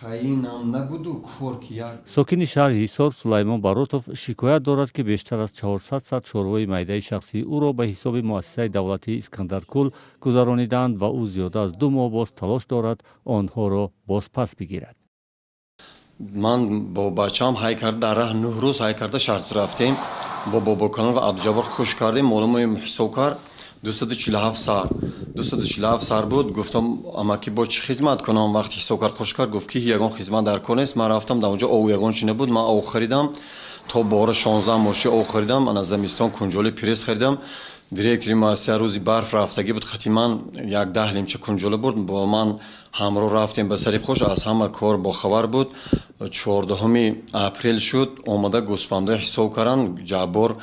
Хаинам набуду кор ки як. Сокини шаҳри Ҳисор Сулаймон Баротов шикоят дорад, ки бештар аз 400 сар чорвои майдаи шахсии ӯро ба ҳисоби муассисаи давлатии Искандаркул гузаронидаанд ва ӯ зиёда аз 2 моҳ боз талош дорад онҳоро бозпас бигирад. Ман бо бачаам ҳай карда, дар раҳ 9 рӯз ҳай карда шаҳр рафтем, бо Бобокалон ва Абдуҷаббор хуш кардем. Молумои ҳисоб кард, 247 сар, 247 сар буд. Гуфтам: «Амаки, бо чӣ хизмат кунам?» Вақти ҳисоб кард, хуш кард, гуфт, ки ягон хизмат дар кор нест. Ман рафтам, дар онҷо ов ягон чи набуд. Ман ов харидам, то бора 16 моши ов харидам. Ана замистон кунҷоли пресс харидам. Директори муассиса рӯзи барф рафтагӣ буд, хати ман як 10 лимча кунҷола бурд, бо ман ҳамроҳ рафтем ба сари хуш, аз ҳама кор бохабар буд. 14-уми апрел шуд, омада гӯспандои ҳисоб карданд. Ҷаббор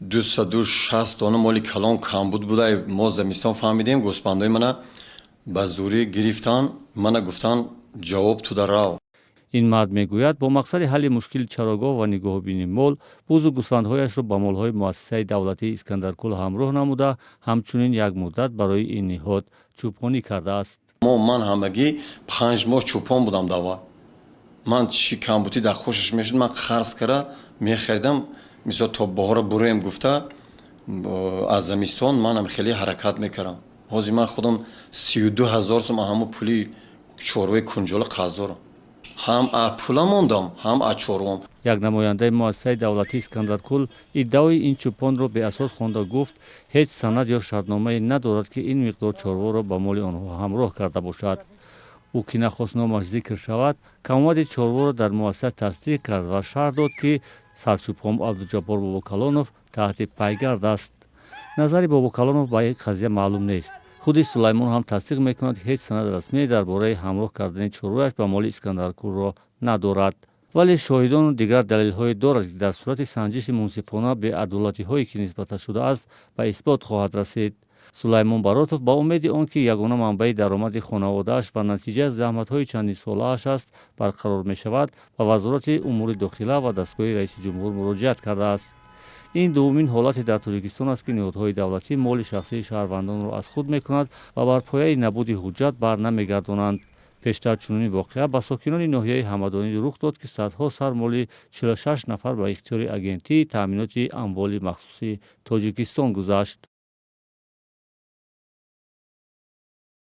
260 дона моли калон камбуд буда. Мо замистон фаҳмидем. Гӯспандои мана ба зӯрӣ гирифтан, мана гуфтан: «Ҷавоб туда рав». Ин мард мегӯяд, бо мақсади ҳалли мушкили чарогоҳ ва нигоҳубини мол бузу гӯсфандҳояшро ба молҳои муассисаи давлатии Искандаркул ҳамроҳ намуда, ҳамчунин як муддат барои ин ниҳод чӯпонӣ кардааст. Ман ҳамагӣ 5 моҳ чӯпон будам. Дава ман чӣ камбудӣ дар хушаш мешуд, ман қарз кара мехаридам. Мисол, то баҳора буроем гуфта, аз замистон манам хеле ҳаракат мекардам. Ҳозир ман худам 32 000 сум ҳамун пули чорвои кунҷола қарз дорам, ҳам аз пула мондам, ҳам аз чорвом. Як намояндаи муассисаи давлатии Искандаркул иддаои ин чӯпонро беасос хонда, гуфт, ҳеҷ санад ё шартномае надорад, ки ин миқдор чорворо ба моли онҳо ҳамроҳ карда бошад. Ӯ, ки нахост номаш зикр шавад, камомади чорворо дар муассиса тасдиқ кард ва шарҳ дод, ки сарчӯпон Абдуҷаббор Бобокалонов таҳти пайгард аст. Назари Бобокалонов ба ин қазия маълум нест. Худи Сулаймон ҳам тасдиқ мекунад, ҳеҷ санади расмие дар бораи ҳамроҳ кардани чорвояш ба моли Искандаркулро надорад, вале шоҳидону дигар далелҳое дорад, ки дар сурати санҷиши мунсифона беадолатиҳое, ки нисбаташ шудааст, ба исбот хоҳад расид. Сулаймон Баротов ба умеди он ки ягона манбаи даромади хонаводааш ва натиҷаи заҳматҳои чандинсолааш аст, барқарор мешавад, ба Вазорати умури дохила ва дастгоҳи раиси ҷумҳур муроҷиат кардааст. Ин дуввумин ҳолате дар Тоҷикистон аст, ки ниҳодҳои давлатӣ моли шахсии шаҳрвандонро аз худ мекунад ва бар пояи набуди ҳуҷҷат бар намегардонанд. Пештар чунин воқеа ба сокинони ноҳияи Ҳамадонӣ рух дод, ки садҳо сар моли 46 нафар ба ихтиёри Агентии таъминоти амволи махсуси Тоҷикистон гузашт.